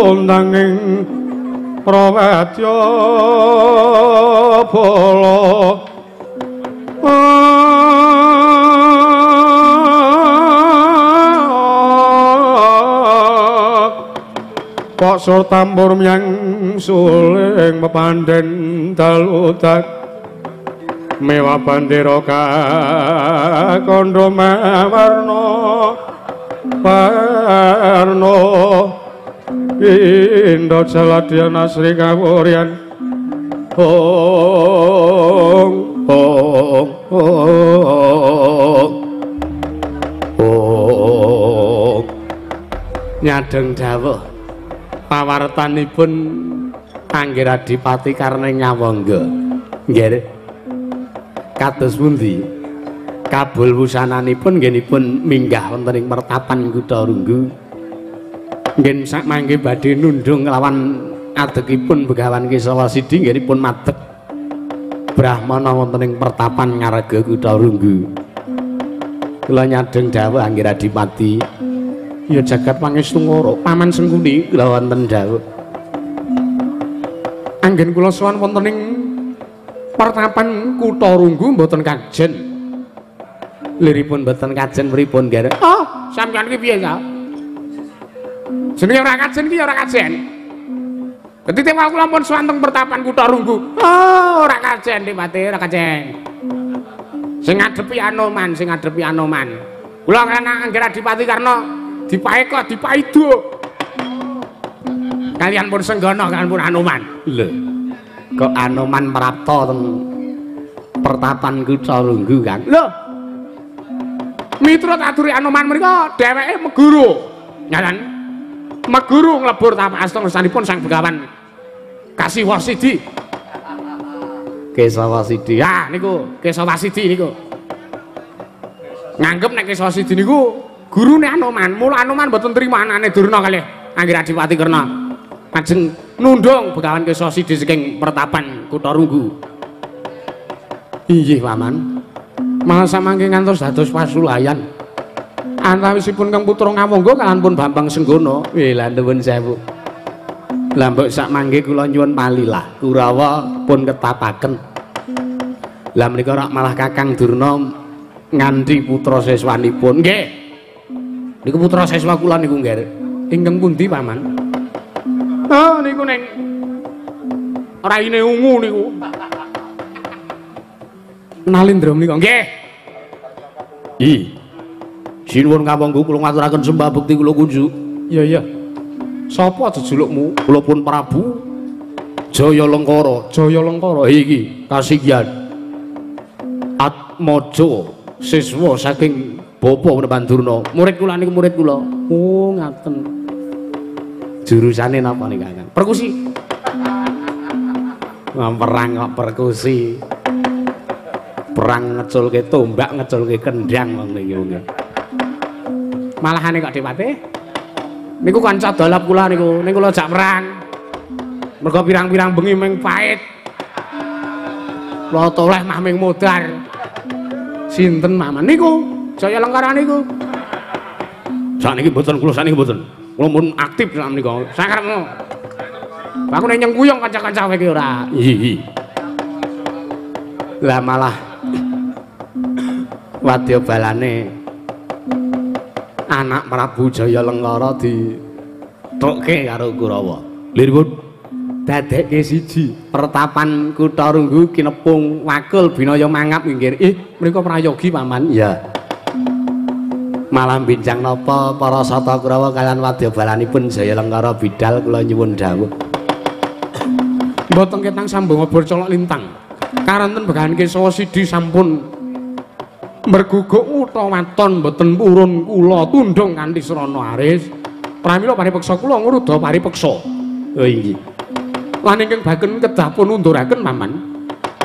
Kondanging prawadya bala Pak sur tambur myang suling pepandhen daludak mewah bandera kakandha mawarna parna Indra Jaladya Sri Kawuryan ong ong ong ong nyadeng dawuh pawartanipun Angger Adipati Karna Nyawangga nggih kados pundi kabul wusananipun nggenipun minggah wonten ing mertapan Kutha Runggu nggih sak mangke badhe nundhung kelawan adegipun Begawan Kesawa Sidi nggenipun madeg brahmana wonten ing pertapan ngarga Kutha Runggu. Kula nyadeng dawuh Angger Adipati ya jagat pangestu ngoro Paman Sengkuni kula wonten dawuh anggen kula sowan wonten ing pertapan Kutha Runggu mboten kajen liripun mboten kajen pripun nggih? Oh sampeyan ki piye ta? Jenenge ora kajen ki ya ora kajen. Dadi tewal kula pun sowan teng pertapan Kutha Runggu. Oh ora kajen Dipati, ora kajen. Sing ngadepi Anoman, sing ngadepi Anoman. Kula kan Angger Adipati Karna dipaeka dipaido. Kalian pun Senggana kalian pun Anoman. Lho. Kok Anoman prapta teng pertapan Kutha Runggu, Kang? Lho. Miturut aturi Anoman menika dheweke meguru. Ngaten. Meguru nglebur tapak asta ngersanipun Sang Begawan Kasiwa Sidi. Kesawa Sidi. Ah niku Kesawa Sidi niku. Nganggep nek Kesawa Sidi niku gurune Anoman. Mula Anoman mboten trima anane Durna kalih Angger Adipati Karna. Lajeng nundhung Begawan Kesawa Sidi saking pertapan Kutha Runggu. Inggih Paman. Malah samangke ngantos dados pasulayan. Antawisipun Kang Putra Ngawangga kalian pun Bambang Senggana. Nggih lha nuwun sewu. Lah mbok sak mangke kula nyuwun palilah Kurawa pun ketapaken. Lah menika rak malah Kakang Durna nganti putra siswanipun. Nggih. Niku putra siswa kula niku nggih. Ingkang pundi Paman? Oh niku ning raine ungu niku. Nalindra menika. Nggih. I. Sinuwun Ngawangga kula ngaturaken sembah bekti kula kunjuk. Iya iya. Sapa jejulukmu? Kula pun Prabu Jaya Lengkara. Jaya Lengkara iki kasinggihan Atmaja siswa saking Bapa Pandurna. Murid kula niku murid kula. Oh ngaten. Jurusane napa niku Kakang? Perkusi. Perang kok perkusi. Perang ngeculke tombak, ngeculke kendang wong niki wong. Malahane kok Dipati. Niku kanca dolap kula niku, niku kula jak perang. Mergo pirang-pirang bengi ming pait. Kula toleh mah ming modar. Sinten Maman niku? Jaya Lengkara niku. Sakniki mboten kula, sakniki mboten. Kula mun aktif sak menika. Sakarepmu. Aku nek nyengkuyung kanca-kanca kowe iki ora. Hi. Lah malah wadya balane anak Prabu Jaya Lengkara dithukke karo Kurawa. Liripun dadekke siji pertapan Kutha Runggu kinepung wakul binaya mangap inggih. Mriku prayogi paman. Iya. Malah binjang napa para sata Kurawa kalian wadya balanipun Jaya Lengkara bidal kula nyuwun dawuh. Mboten ketang sambung obor colok lintang. Karanten begahan Kesawa Sidi sampun merguguk wuta waton mboten purun kula tundung kanthi srana aris. Pramila paripeksa kula ngruda paripeksa. Oh inggih. Lan ingkang baken kedah pun unduraken paman.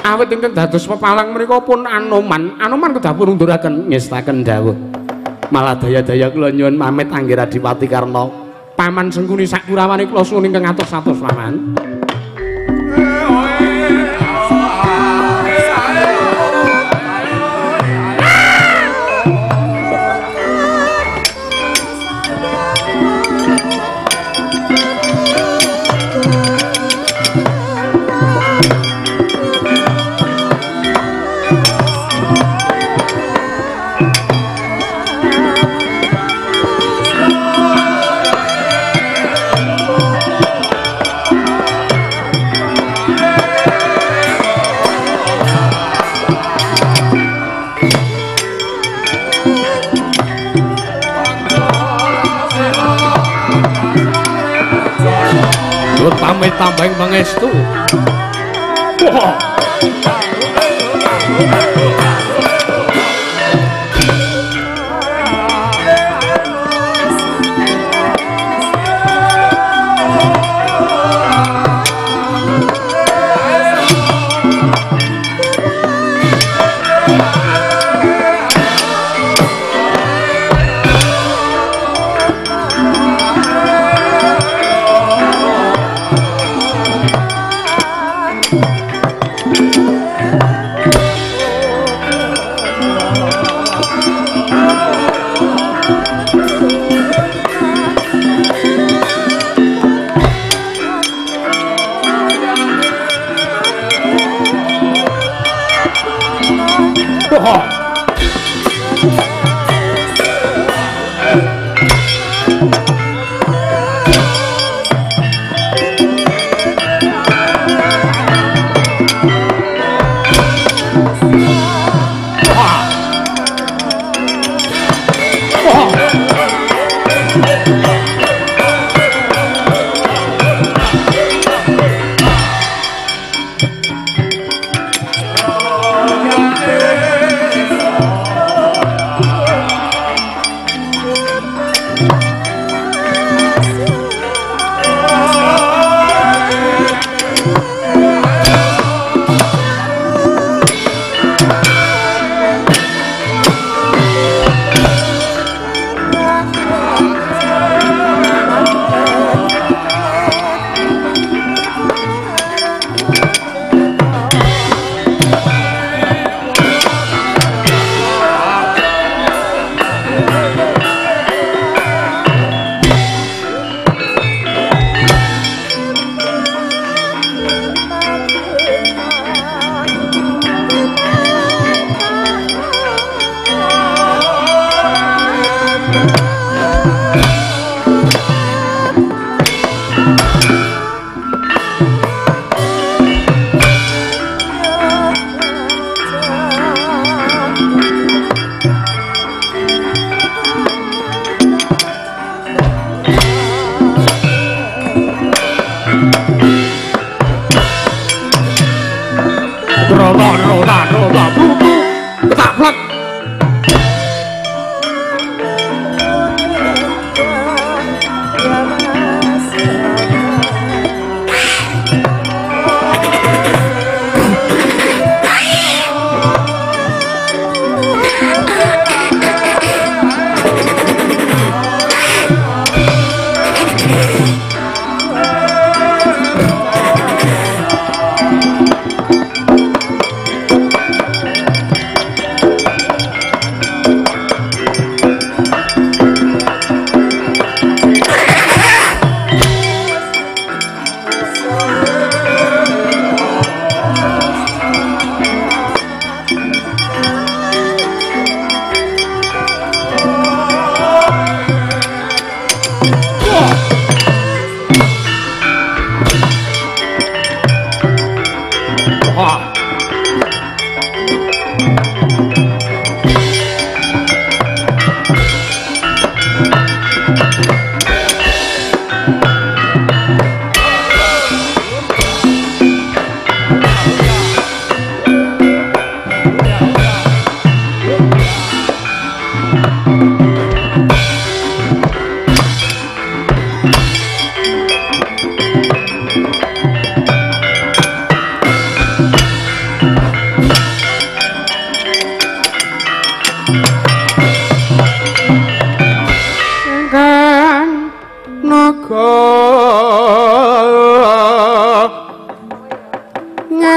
Awit ingkang dados pepalang menika pun Anoman. Anoman kedah pun unduraken ngestaken dawuh. Malah daya-daya kula nyuwun pamit angger Adipati Karna. Paman Sengkuni sak kurawane kula suwun ingkang atos-atos paman. Pamit tambahing pangestu. Wah.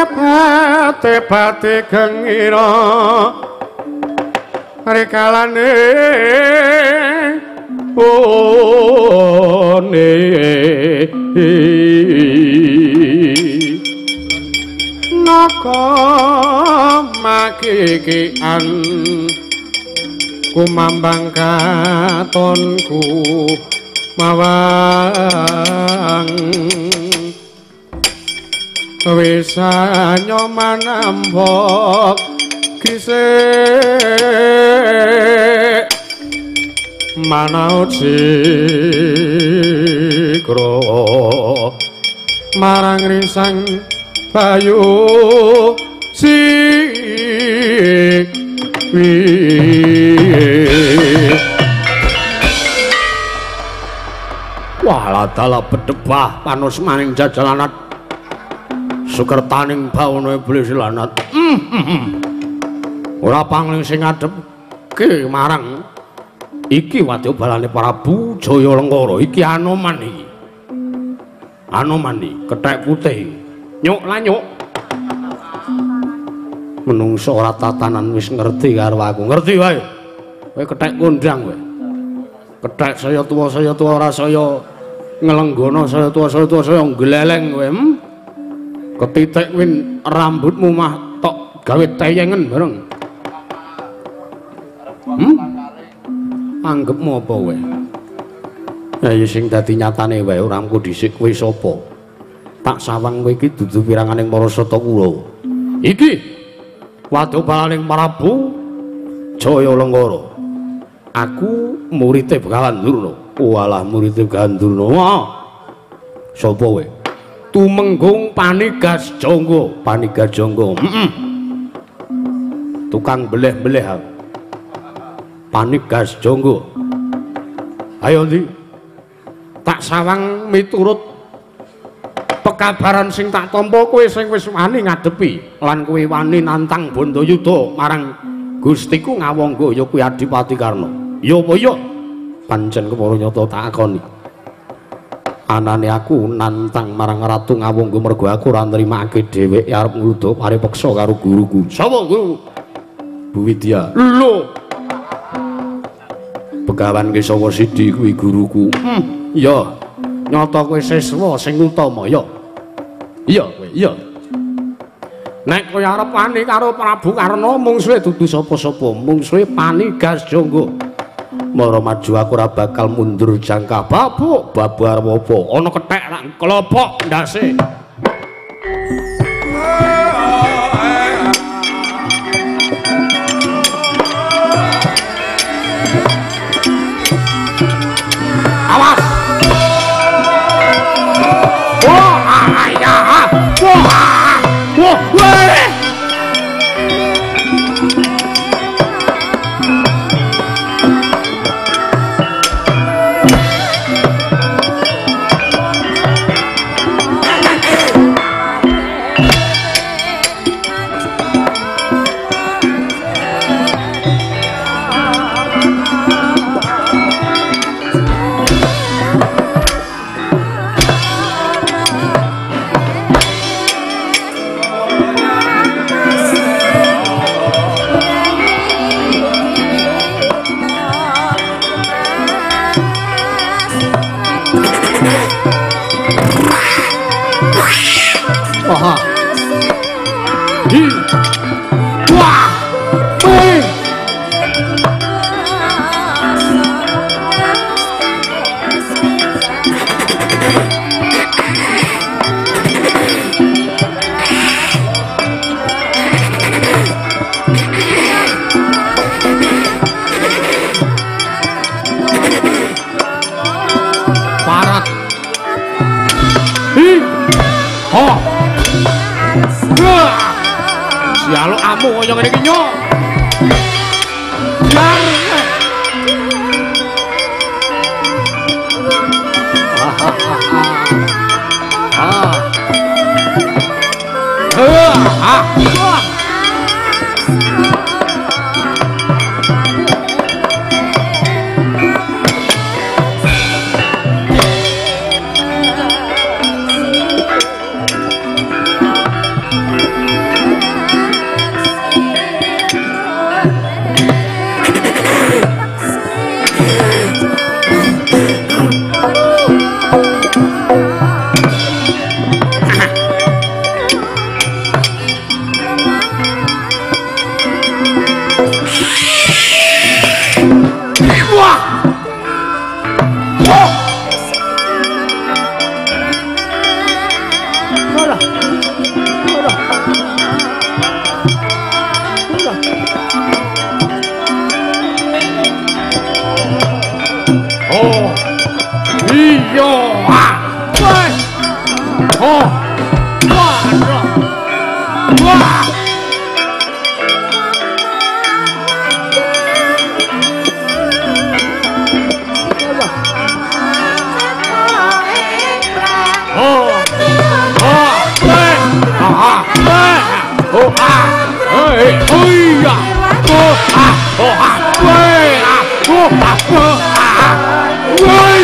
Ebate-bate gengira rikalane one naga makikian kumambang katonku mawang wis nyoman ambok kisik manaut sikro marang risang bayu siwi. Wah, dalah bedebah panus maning jajalanat sukertaning bawana iblis lanat. Ora pangling sing ngadhepke marang iki wadya balane Prabu Jaya Lengkara. Iki Anoman iki. Anoman iki kethek putih. Nyuk lanyuk. Menungso ora tatanan wis ngerti karo aku. Ngerti wae. Kowe kethek kondang kowe. Kethek saya tuwa ora saya nglenggono, saya tuwa saya gleleng kowe. Ketitik win rambutmu mah tok gawe teyengen bareng. Anggepmu apa kowe? Ya ya sing dadi nyatane wae ora engko dhisik kowe sapa? Tak sawang kowe iki dudu piranganing para sata kula. Iki wadya balaning Prabu Jaya Lengkara. Aku murite Begawan Durna. Walah murite Begawan Durna. Wah. Sapa kowe? Tumenggung Panigas Jangga. Panigas Jangga. Tukang beleh-beleh aku. Panigas Jangga. Ayo ndi? Tak sawang miturut pekabaran sing tak tampa kowe sing wis wani ngadepi lan kowe wani nantang Bandayuda marang Gustiku Ngawangga ya kuwi Adipati Karna. Ya apa ya? Pancen kepara nyata tak akoni. Anane aku nantang marang Ratu Ngawangga mergo aku ora nrimake dheweke arep ngluda paripeksa karo guruku. Sapa guru? Bu Widya. Lho. Begawan Kesawa Sidi kuwi guruku. Ya. Nyata kowe siswa sing utama ya. Iya kowe, iya. Nek kowe arep wani karo Prabu Karna mungsuhe dudu sapa-sapa, mungsuhe Panigas Jangga. Mara maju aku ora bakal mundur jangka babuk babar apa ana kethek rak klopok ndase. Awas. Wah, ayah. Wah. Wah, weh. Wah. Oh. Oh. Ah. Oh. Ah. Hey. Oh ya. Oh. Ah. Oh. Ah. Oh. Ah. Oh. Ah. Woi.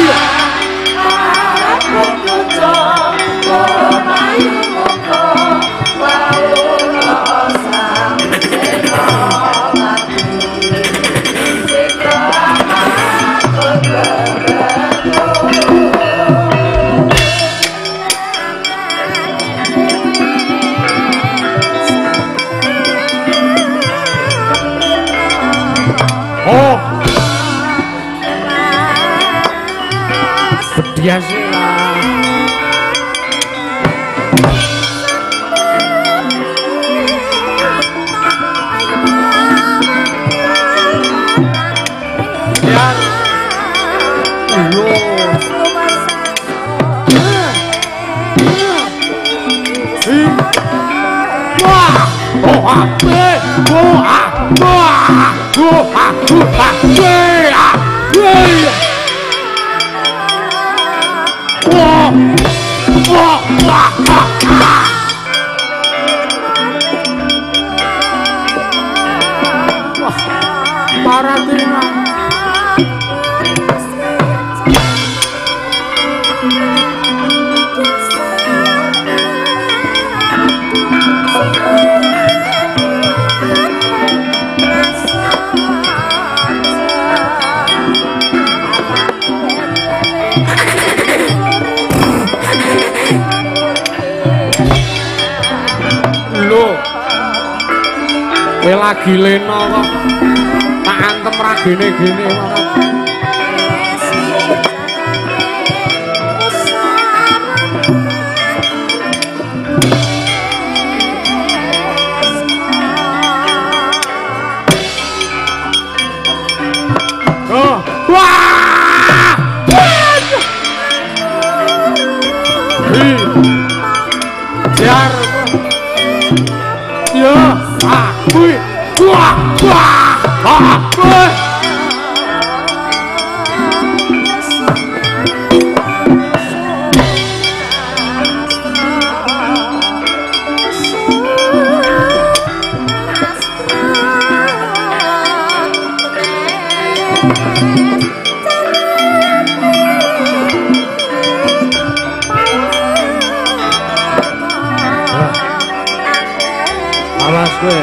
Lagi lena kok tak antem ragene gene malah. Oh, wah! Hi. Jar. Yo, ah, kui. Wah, wah, ah, wah. Awas kowe.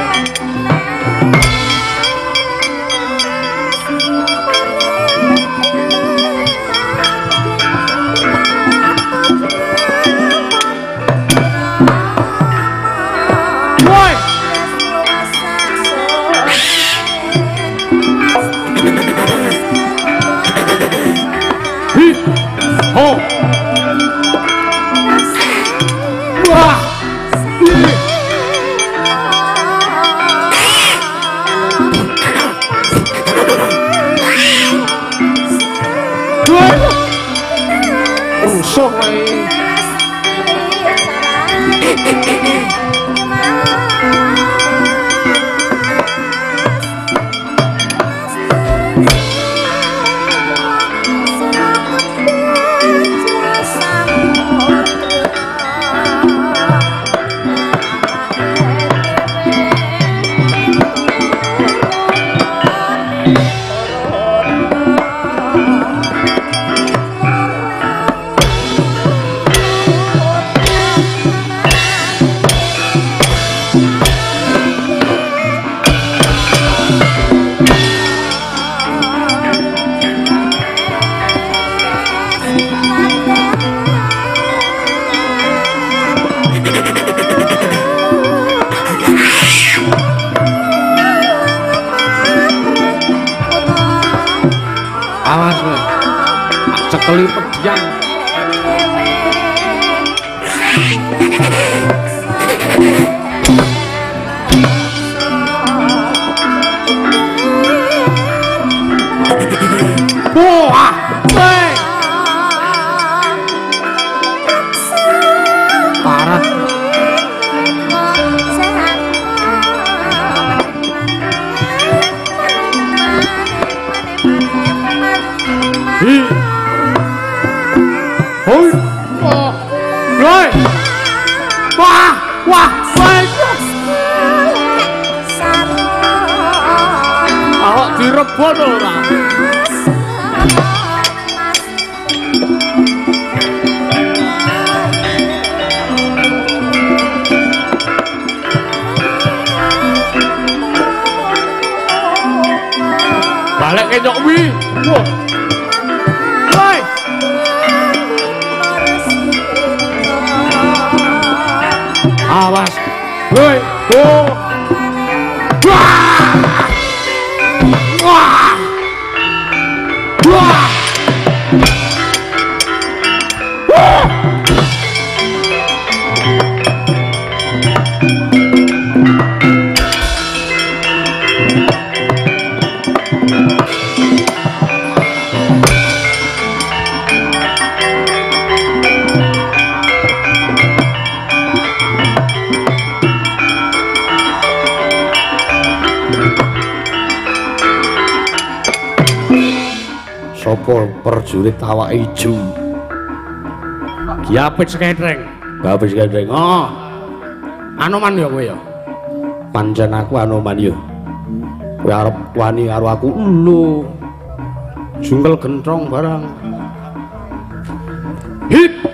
Awas kowe. Tak cekeli pedhang. Wah, weh. Parah. Wah, wah. Awak direbon ora? Balik ke nyok wi. Wah. Woi. Awas. Woi. Oh. Wah. Wah. Wah. Wah. Sapa prajurit awake ijo? Ki Apit Sekendreng. Apit Sekendreng. Oh. Anoman ya kowe ya? Pancen aku Anoman ya. Kowe arep wani karo aku lho. Jungkel genthong barang. Hip.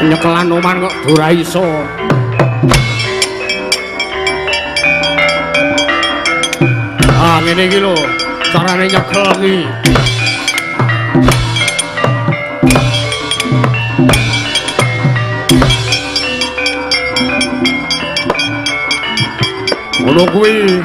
Nyekel Anoman kok ora iso. Ah, ngene iki lho, carane nyekel iki. Ngono kuwi.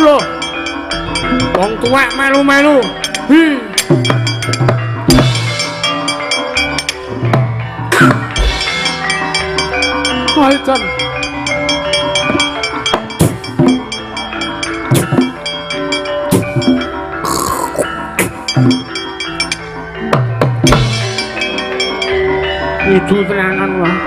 Lho. Wong tuwek melu-melu. Hi. Waitan. Itu tenanan wah.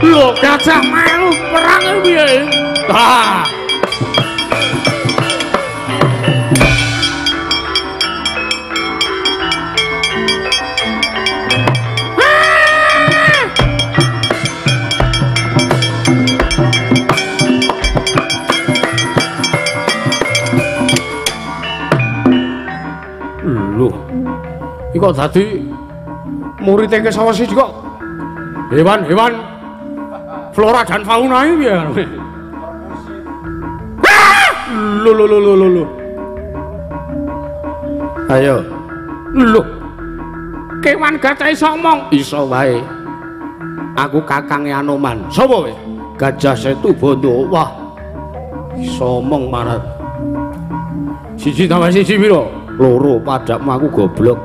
Lho, gajah melu perang piye? Ah. Lho. Iki kok dadi murid Kesawa siji kok hewan-hewan flora dan fauna ini ya. Lho lho lho lho lho. Ayo. Lho. Kewan gajah iso ngomong? Iso wae. Aku kakange Anoman. Sapa kowe? Gajah Setu Bondo. Wah. Iso omong marat. Siji tambah siji piro? Loro, padakmu aku goblok.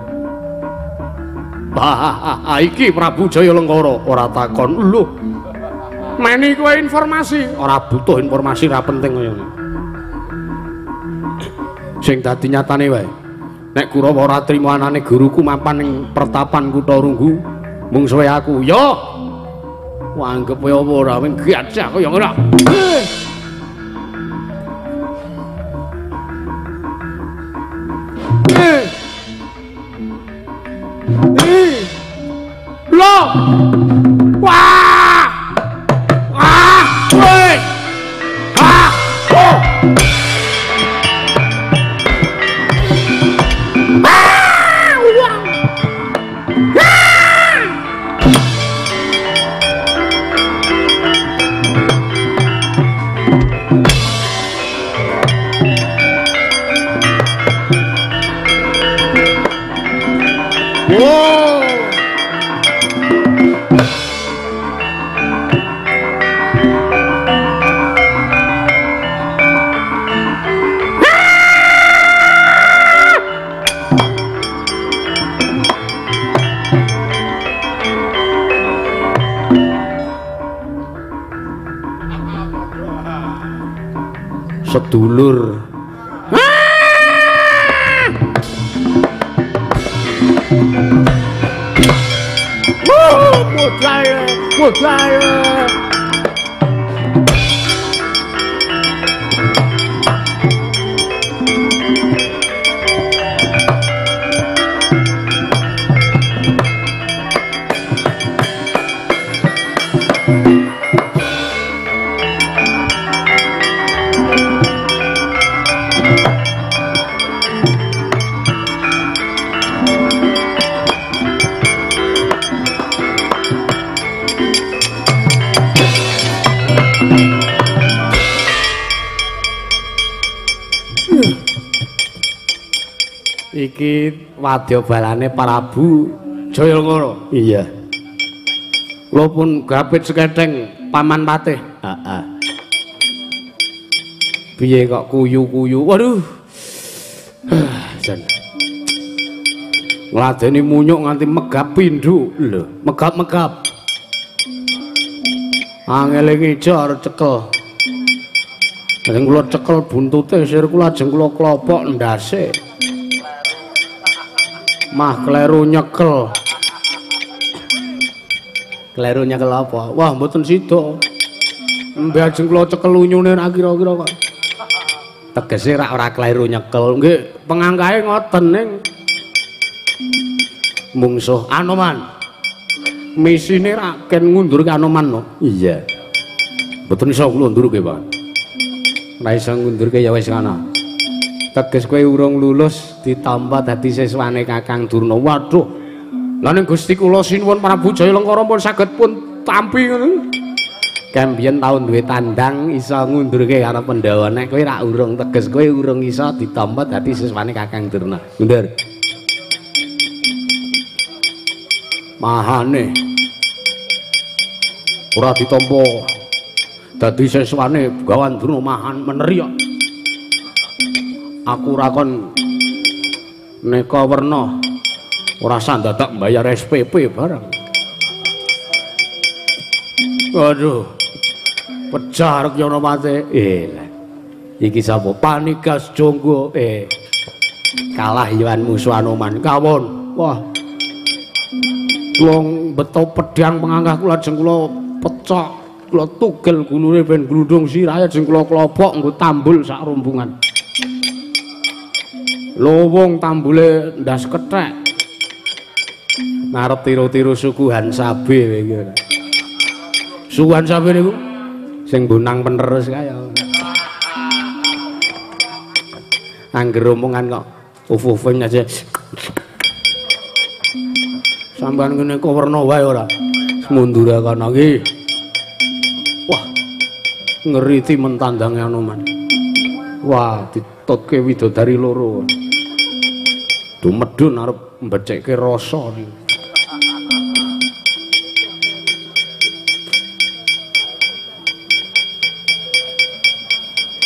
Hahaha, iki Prabu Jaya Lengkara ora takon. Lho. Meni kowe informasi, ora butuh informasi, ora penting kaya ngene. Sing dadi nyatane wae. Nek Kurawa ora trimo anane guruku mapan ning pertapan Kutha Runggu, mungsuhe aku. Yo. Anggep kowe apa ora wing gajah kaya ngono. Loh. Wah. Ah, woi. Ah. Oh. Ah. Wah. Ah. Wow. Sedulur. Budaya. Iki wadya balane Prabu Jaya Lengkara. Iya. Kula pun gapit seketheng Paman Patih. Heeh. Piye kok kuyu-kuyu? Waduh. Jan. Ngladeni munyuk nganti megap pindho. Lho, megap-megap. Angele ngejar cekel. Lajeng kula cekel buntute sir kula lajeng kula klopok ndase. Mah kleru nyekel. Kleru nyekel apa? Wah, mboten sida. Embe ajeng kula cekel unyune ra kira-kira kok. Tegese rak ora kleru nyekel. Nggih, pengangkahe ngoten ning mungsuh Anoman. Misine rak ken ngundurke Anoman no. Iya. Mboten iso kula ndurke, Pak. Ora iso ngundurke ya wis ngono. Teges kowe urung lulus ditampa dadi siswane Kakang Durna. Waduh. Lah ning Gusti kula sinuwun Prabu Jaya Lengkara pun saged pun tampi ngono. Kem biyen tau duwe tandang iso ngundurke karo Pandhawa. Nek kowe ra urung, teges kowe urung iso ditampa dadi siswane Kakang Durna. Mundur. Mahane ora ditampa dadi siswane Begawan Durna mahan meneri kok. Aku ora kon neka werna ora sandadak mbayar SPP barang. Waduh. Pecah Rekyana Pate. Iki sapa? Panigas Jonggo. Kalah yoan musuh Anoman. Kawon. Wah. Kula beto pedhang pengangkah kula ajeng kula pecok, kula tugel gulune ben glundung sirahe ajeng kula klopok nggo tambul sak rombongan. Lowong tambule ndas kethek. Ngarep tiru-tiru suku Hansabe iki. Suku Hansabe niku sing bonang penerus kaya. Angger omongan kok uf-ufen aja. Sampeyan ngene kok werna wae ora. Mundur kono iki. Wah. Ngeri timen tandange Anoman. Wah, ditutke widodari loro. Dumedhun arep mbecekke rasa niku.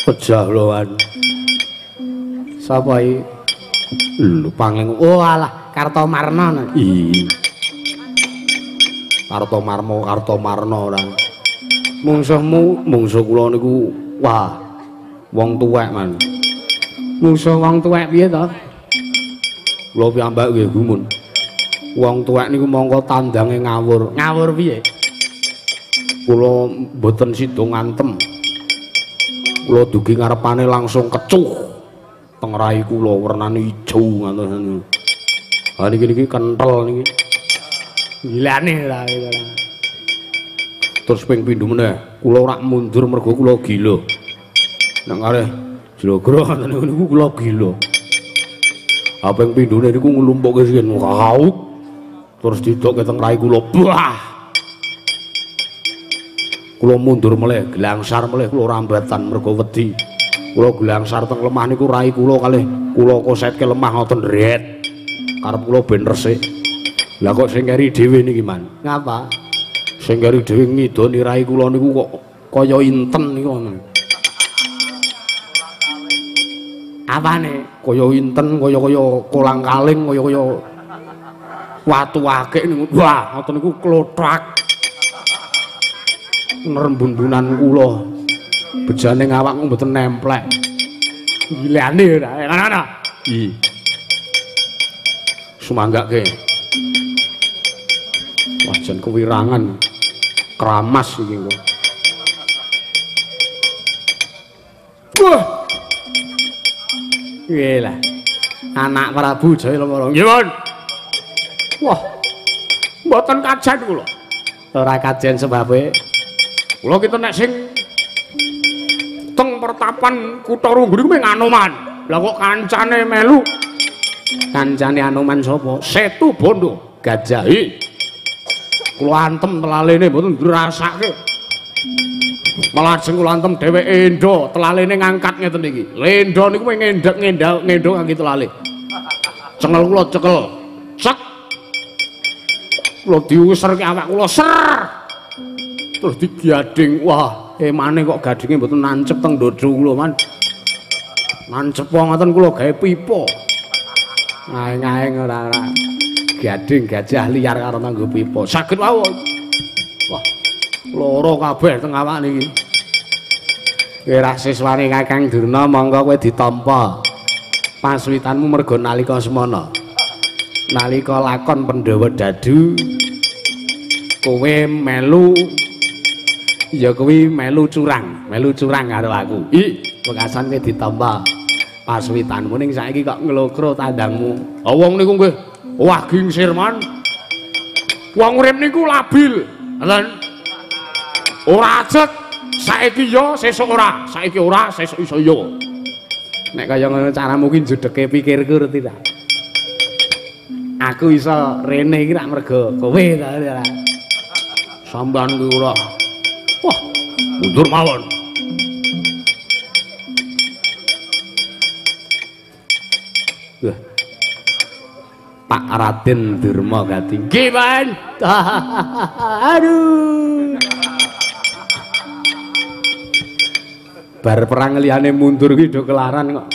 Pejah loan. Sapa iki? Lho pangling. Oh alah, Kartomarna. Iya. Kartomarmo, Kartomarna ora. Mungsuhmu, mungsuh kula niku wah, wong tuwek man. Mungsuh wong tuwek piye to? Kula piyambak nggih gumun. Wong tuwek niku mongko tandange ngawur. Ngawur piye? Kula mboten sida ngantem. Kula dugi ngarepane langsung kecuh. Teng rai kula wernane ijo ngoten niku. Ha niki niki kenthel niki. Gilane ora. Terus ping pindho meneh, kula ora mundur mergo kula gila. Nek ngareh jlogro ngoten niku kula gila. Ha ping pindhone niku nglumpukke sing kauk. Terus didokke teng rai kula. Bah. Kula mundur melih, glangsar melih kula rambatan mergo wedi. Kula glangsar teng lemah niku rai kula kalih kula kosetke lemah ngoten ndret. Karep kula ben resik. Lah kok sing keri dhewe niki, Man? Ngapa? Sing keri dhewe ngidoni rai kula niku kok kaya inten niku ngono. Apane? Kaya inten, kaya-kaya kolang-kaling, kaya-kaya watu akik niku. Wah, ngoten niku klothak. Nrembun-bunan kula. Bejane ngawakku mboten nemplek. Gilane ora. Ngono. Iya. Sumanggake. Wah, jan kewirangan. Keramas iki kok. Wah. Nggih lah. Anak Prabu Jayalengkara. Nggih, Pun. Wah. Mboten kajen kula. Ora kajen sebabe kula kita nek sing teng pertapan Kutha Runggu niku mung Anoman. Lah kok kancane melu? Kancane Anoman sapa? Setu Bondo Gajahi. Kula antem telalene mboten ngrasake. Malajeng kula antem dheweke endo, telalene ngangkat ngeten iki. Lendo niku mung ngendhek ngendho ngangge telale. Cengel kula cekel. Cek. Kula diuserke awak kula ser. Terus digading. Wah, emane kok gadinge mboten nancep teng ndodho kula, Man. Nancep ngoten kula gawe pipa. Ngaeng-ngaeng ora-ora. Gading gajah liar karo nganggo pipa. Saged mawon. Wah, loro kabeh teng awak niki. Kowe ra siswane Kakang Durna, monggo kowe ditampa pasuwitanmu mergo nalika semana. Nalika lakon Pandhawa Dadu kowe melu ya kuwi melu curang karo aku. I, wekasan kowe ditampa pasuwitanmu ning saiki kok nglokro tandangmu. Ah wong niku nggih wah gingsir, Man. Wong urip niku labil. Ngoten. Ora ajeg, saiki ya sesuk ora, saiki ora sesuk iso ya. Nek kaya ngono caramu ki njudheke pikirku ngerti ta. Aku iso rene iki rak mergo kowe ta ora. Sampeyan kuwi ora. Wah, mundur mawon. Wah. Pak Raden Durma Gati. Nggih, Man. Aduh. Bar perang liyane mundur ki do kelaran kok.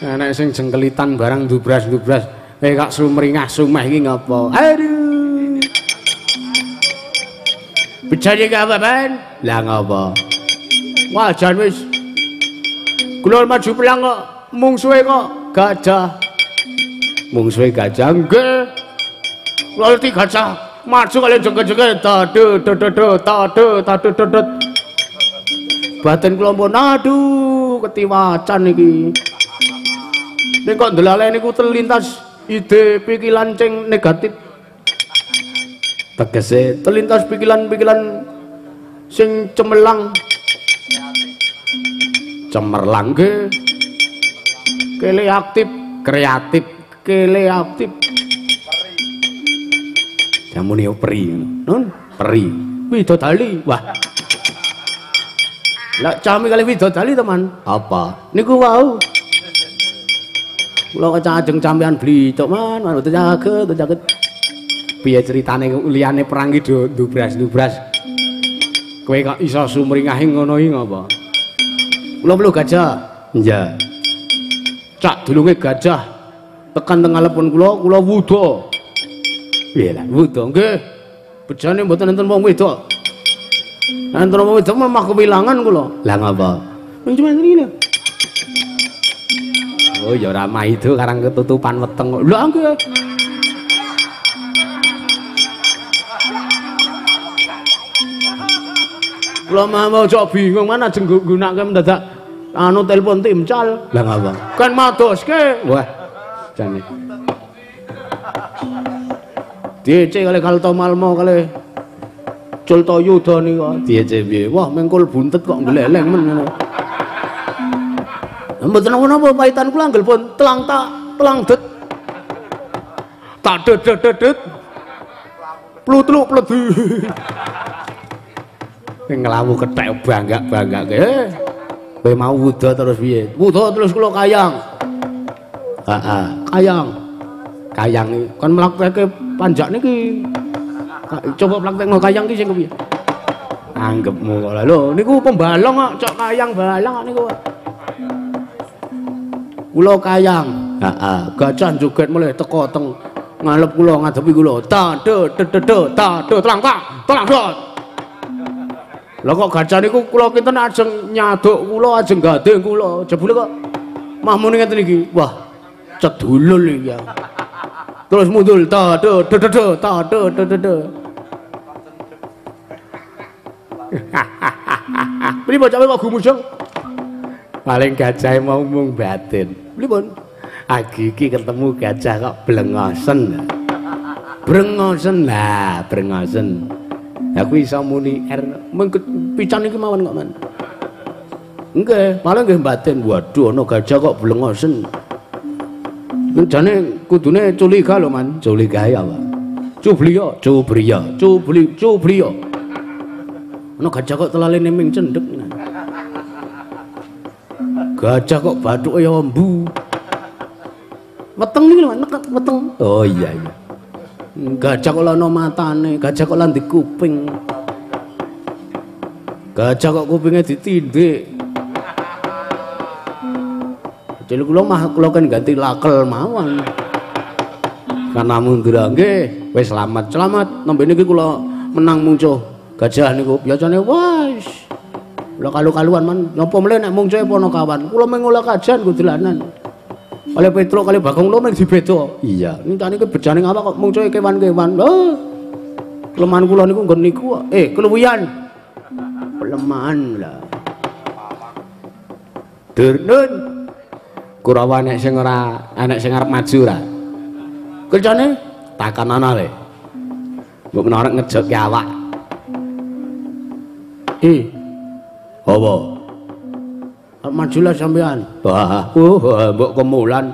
Enek sing jengkelitan barang ndubras-ndubras. Kok sumringah sumeh iki ngapa? Aduh. Bejane apa, Man? Lah ngapa? Wah, jan wis. Kula maju perang kok mungsuhe kok gajah. Mungsuhe gajah nggih. Kula ngerti gajah maju kaliyan jengkel-jengkel tadu tadu tadu tadu tadu. Batin kula pun aduh ketiwacan iki. Ning kok ndelale niku terlintas ide pikiran sing negatif. Tegese terlintas pikiran-pikiran sing cemerlang. Cemerlang nggih. Kele aktif, kreatif, kele aktif. Jamune yo peri. Nun, peri. Widodali. Wah. Lah cami kali widodali teman. Apa? Niku wau. Kula kacajeng sampean beli tok man, mboten saged, mboten saged. Piye ceritane liyane perang iki do ndubras-ndubras. Kowe kok iso sumringahe ngono iki ngapa? Kula perlu gajah. Iya. Cak dulunge gajah tekan teng ngalepun kula, kula wuda. Piye lah, wuda nggih. Bejane mboten enten wong wedok. Enten wong wedok mah kewilangan kula. Lah ngapa? Mung cuma ngene lho. Oh ya ora maido karang ketutupan weteng kok. Lha nggih. Kula mau cok bingung mana ajeng nggunakake mendadak anu telepon timcal. Lah ngapa? Kan madoske. Wah, jane. Diece kali Kalto Malmo kali Culto Yuda nika. Diece piye? Wah, mengkul buntet kok gleleng men ngono. Mboten napa-napa paitan kula anggel pun telang tak telang det. Tak det det det det. Plutluk pledu. Nglawu kethek bangga-banggake. Kowe mau wuda terus piye? Wuda terus kula kayang. Heeh, kayang. Kayang iki kon mlakuke panjak niki. Coba praktekno kayang iki sing kepiye? Anggepmu kok lho niku pembalong kok cok kayang balang kok niku. Kula kayang. Heeh, gajah joget mulih teko teng ngalep kula ngadepi kula. Ta de de de de ta de telang tak, telang dot. Lha kok gajah niku kula kinten ajeng nyaduk kula ajeng gandeng kula. Jebule kok mahmune ngeten iki. Wah, cedulul iki ya. Terus mundul ta de de de ta de de de de. Pripun cawe kok gumujeng? Paling gajahe mau mung batin. Pripun? Agi iki ketemu gajah kok blengosen. Brengosen lah, brengosen. Aku iso muni R mung pican iki mawon kok, Man. Nggih, paling nggih batin. Waduh ana gajah kok blengosen. Jane kudune culiga lho, Man. Culigae apa? Cubliya, cubriya, cubli, cubliya. Ana gajah kok telalene ming cendhek. Gajah kok bathuke ya embu. Weteng niki lho, weteng. Oh iya iya. Gajah kok ana matane, gajah kok lan di kuping. Gajah kok kupinge ditindik. Jadi kula mah kula kan ganti lakel mawon. Karena mundur nggih, wis selamat, selamat. Nembe niki kula menang mungcuh gajah niku. Biasane wis kula kalu-kaluan man, napa mleh nek mungcuhe ponokawan. Kula mung ngolah kajian nggo dolanan. Oleh Petruk kali Bagong lho mung dibeda. Iya, niki bejane ngapa kok mungcuhe kewan-kewan. Lho. Kelemahan kula niku nggon niku keluwihan. Pelemahan lah. Durnun. Kurawa nek sing ora enek sing arep maju ora. Kerjane takanana le. Mbok menawa arep ngejokke awak. Apa? Majulah sampean. Wah, mbok kemulan.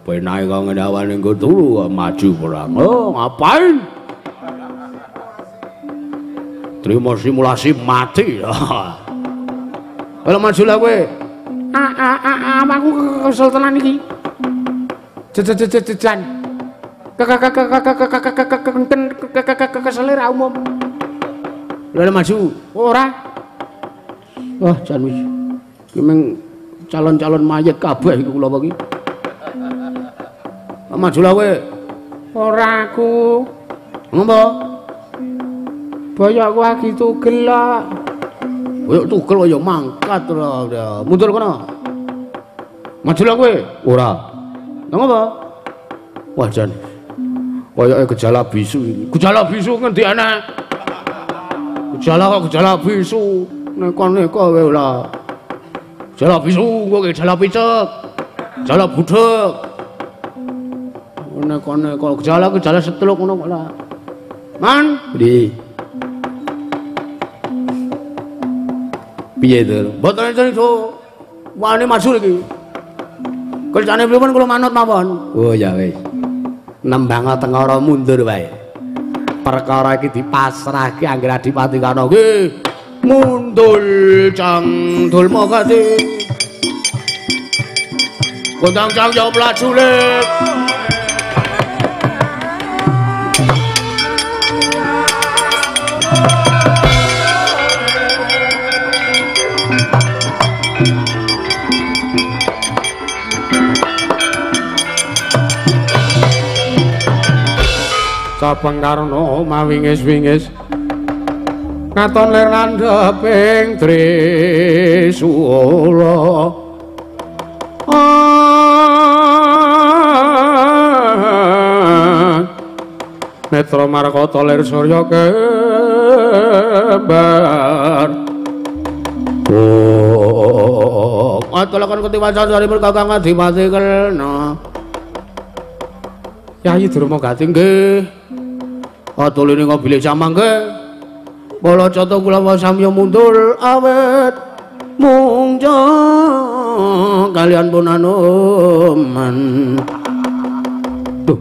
Penake kok ngene awane nggo turu maju perang. Oh, ngapain? Terima simulasi mati. Kalau majulah kowe. Aku kesel tenan iki. Jejejejejan. Kesel ra umum. Lha maju. Ora. Wah, jan wis. Iki mung calon-calon mayit kabeh iki kula iki. Maju lah kowe. Ora aku. Ngopo? Boyokku lagi tugel kok. Boyok tugel kaya mangkat ora. Mundur kono. Maju lah kowe. Ora. Lha ngopo? Wah, jan. Koyoke gejala bisu iki. Gejala bisu ngendi ana? Gejala kok gejala bisu. Neka-neka kowe ora. Gejala bisu kok gejala picek. Gejala budhek. Neka-neka gejala-gejala seteluk ngono kok lah. Man, ndi? Piye to? Mboten enten iso. Wani maju iki. Kerjane pripun kula manut mawon. Oh ya wis. Nembang tengara mundur wae. Perkara iki dipasrahke anggere Adipati Karna. Nggih. Mundul cang dulma gati. Gondang cang yo prajurit. Capeng Karna mawingis-wingis katon lir landheping trisula. Netra markata lir surya kembar. Oh, atulaken ketiwasan saripun Kakang Adipati Kelna. Yayi Durmagati nggih. Atuline ngobile samangke. Bala cata kula samya mundur awet mungca kalian pun Anoman. Duh,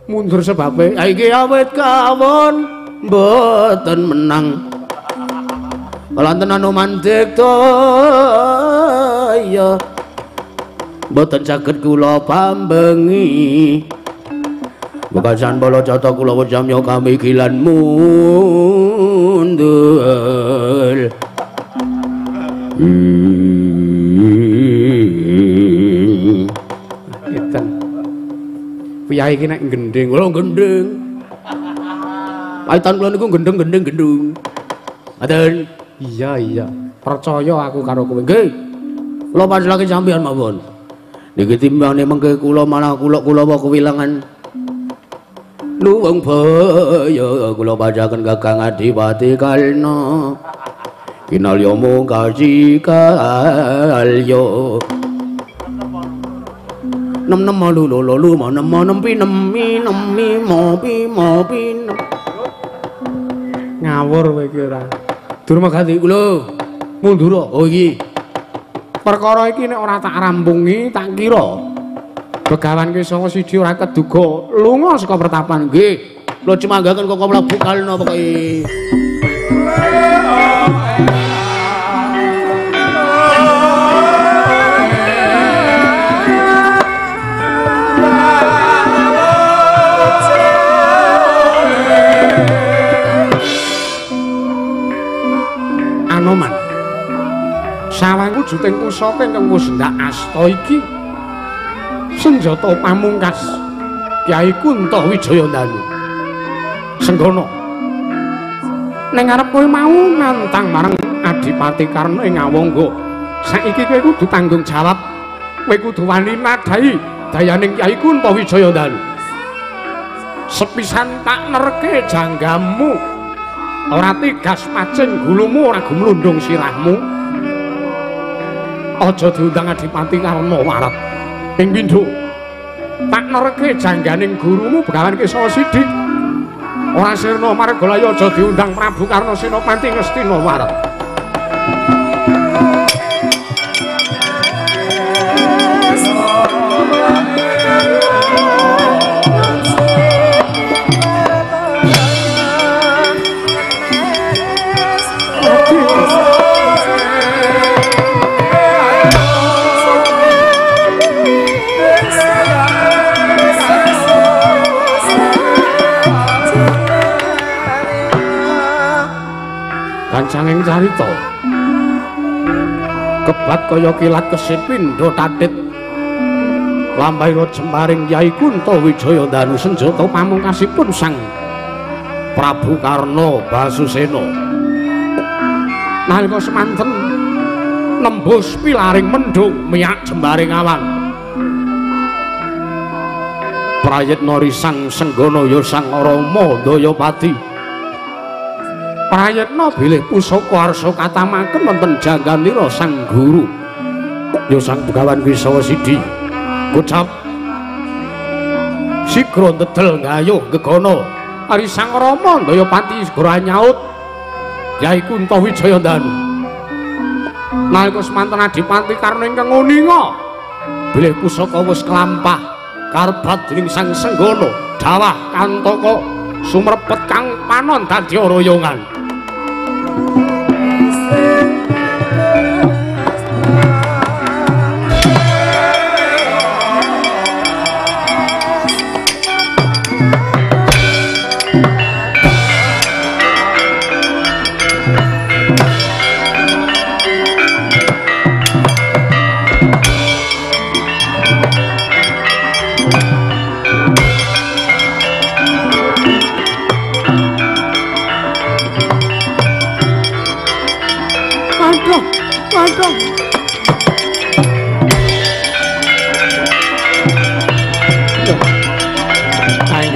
mundur sebabe iki awet kawon mboten menang. Kalanten Anoman dikta ya mboten saged kula pambengi. Bekasan bala cata kula samya kamigilan mundur. Edan. Priyayi iki nek gendhing, kula gendhing. Paitan kula niku gendheng-gendheng gendhung. Ngaten. Iya, iya. Percaya aku karo kowe. Nggih. Kula pasrahke sampeyan mawon. Niki timbangane mengke kula malah kula-kula kewilangan. Luwung baya kula bacaken Kakang Adipati Karna. Kinalya mung kasih kalya. Nem nem lu lu lu lu ma nem ma nem pi nem mi nem mi mo pi mo pi nem. Ngawur kowe iki ora. Durmagati kula mundur. Oh iki. Perkara iki nek ora tak rampungi tak kira Begawan Kesawa siji ora keduga lunga saka pertapan. Nggih. Kula cemanggaken kok mlebu Karna pokoke. Anoman. Sawang wujuting pusaka ingkang wis ndak asta iki senjata pamungkas Kyai Kunto Wijayandanu. Senggana. Ning arep kowe mau nantang marang Adipati Karna ing Awangga. Saiki kowe kudu tanggung jawab. Kowe kudu wani nadhahi dayaning Kyai Kunto Wijayandanu. Sepisan tak nerke janggamu. Ora tigas pacing gulumu, ora gumlundung sirahmu. Aja diundang Adipati Karna warat. Ping pindho tak nerke jangganing gurumu Begawan Kesawa Sidik. Ora sirna margalaya aja diundang Prabu Karna Senopati Ngastina warat. Kancanging carita kebat kaya kilat kesit pindha tatit lampahira jembaring Kyai Kunto Wijayandanu senjata pamungkasipun Sang Prabu Karna Basusena. Nalika semanten nembus pilaring mendung miyak jembaring awan. Prayitna risang Senggana ya Sang Rama Dayapati. Prayitna bilih pusaka arsa katamaken wonten jangganira Sang Guru ya Sang Begawan Kesawa Sidi. Kocap sigra ndedel gayuh gegana. Ari Sang Rama Dayapati segera nyaut Kyai Kunto Wijayandanu. Nalika semanten Adipati Karna ingkang uninga bilih pusaka wis kelampah karbat dening Sang Senggana dawah kantaka sumrepet kang panon dadi royongan.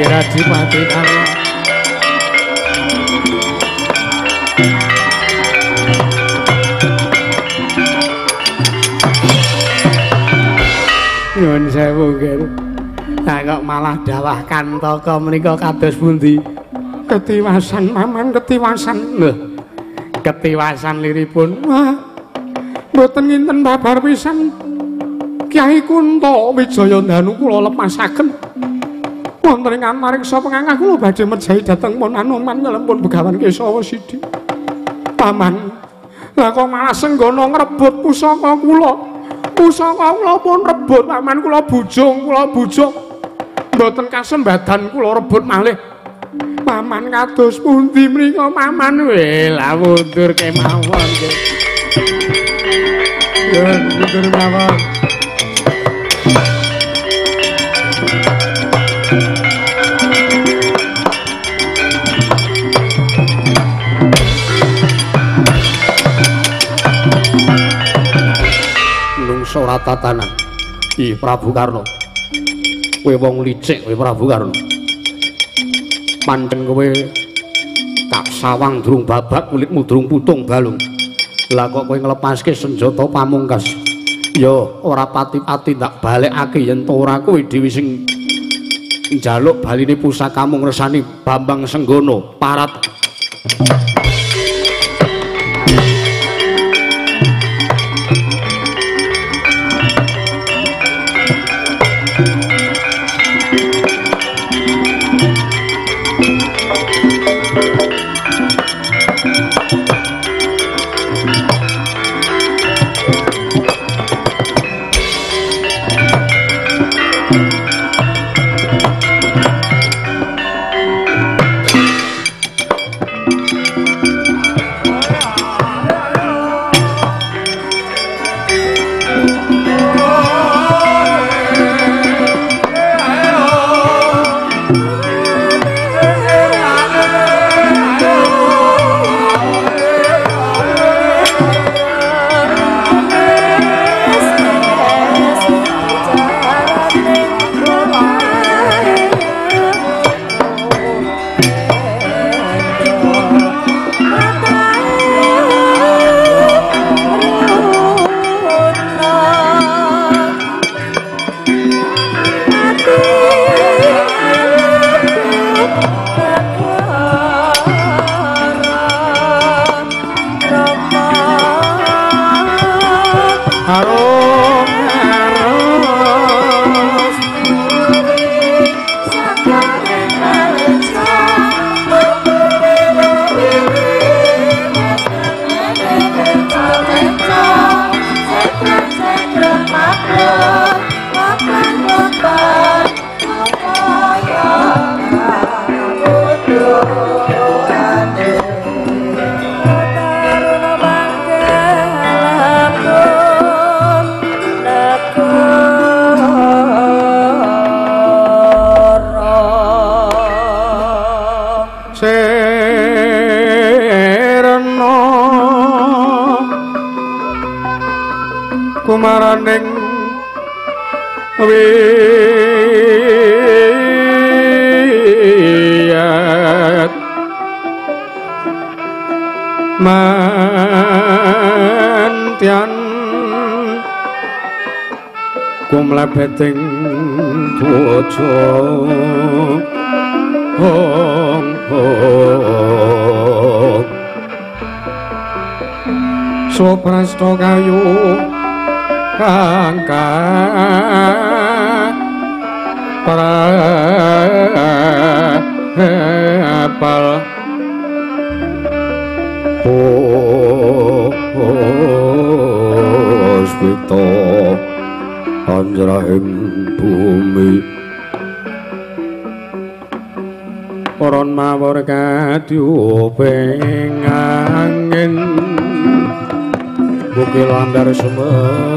Angger Adipati Karna. Nyuwun sewu nggih. Lah kok malah dawah kantaka menika kados pundi? Ketiwasan paman, ketiwasan. Lho. Ketiwasan liripun. Wah. Mboten nginten babar pisan. Kyai Kunta Wijayandanu kula lepasaken. Wonten ing antariksa pengangah kula badhe mejahi dhateng pun Anoman nyelempun Begawan Kesawa Sidi. Paman, lah kok malah senggono ngrebut pusaka kula. Pusaka kula pun rebut, paman kula bujung, kula bujung. Mboten kasembadan kula rebut malih. Paman kados pundi mriko paman? Weh, lah mundur kemawon nggih. Mundur mawon. Ora tatanan. Ih Prabu Karna. Kowe wong licik kowe Prabu Karna. Pancen kowe tak sawang durung babak kulitmu durung putung balung. Lah kok kowe nglepaske senjata pamungkas. Ya ora pati-pati tak balekake yen to ora kowe dhewe sing njaluk baline pusakamu ngresani Bambang Senggono parat. Kumaraning wiyat mantian kumlebeting bojo hong hong soprasto kayu kangka prapal puspita anjrahing bumi Ron mawur kadyuping angin bukil andar sumebar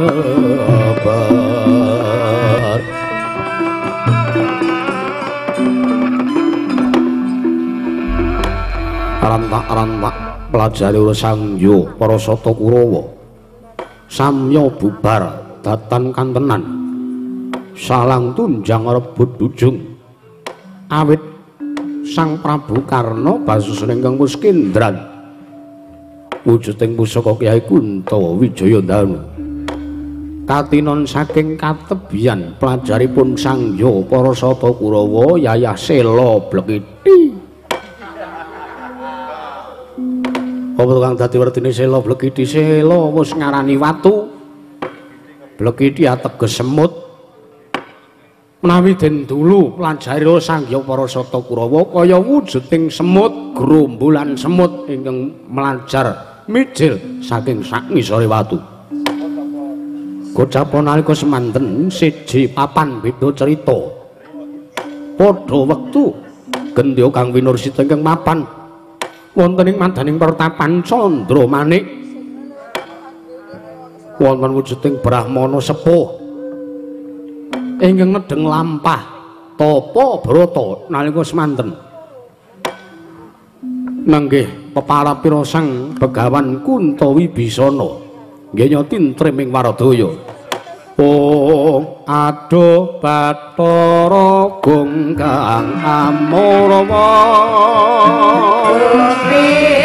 rantak-rantak pelajari Sangyo para sata Kurawa samya bubar datan kantenan salang tunjang rebut dujung Awit Sang Prabu Karna basusun ingkang Puskindran wujuding pusaka Kyai Kunta Wijayandanu katinon saking katebian pelajaripun Sangya Parasata Kurawa Yayah Sela Blekiti. Apa kang dadi wertine Sela Blekiti? Sela wis ngarani watu, Blekiti ateges semut. Menawi den dulu pelajari Sangya Parasata Kurawa kaya wujuding semut, gerombolan semut ingkang melajar mijil saking sak ngisore watu. Gocapa nalika semanten siji papan beda cerita. Padha wektu gendya kang winursita ingkang mapan wonten ing madaning pertapan Candra Manik wonten wujuding brahmana sepuh ingkang nedheng lampah tapa brata nalika semanten nenggih peparapira Sang Begawan Kunta Wibisana nggih tintrem ing waradaya. Oh aduh Bathara Gong kang amurawa. Gusti.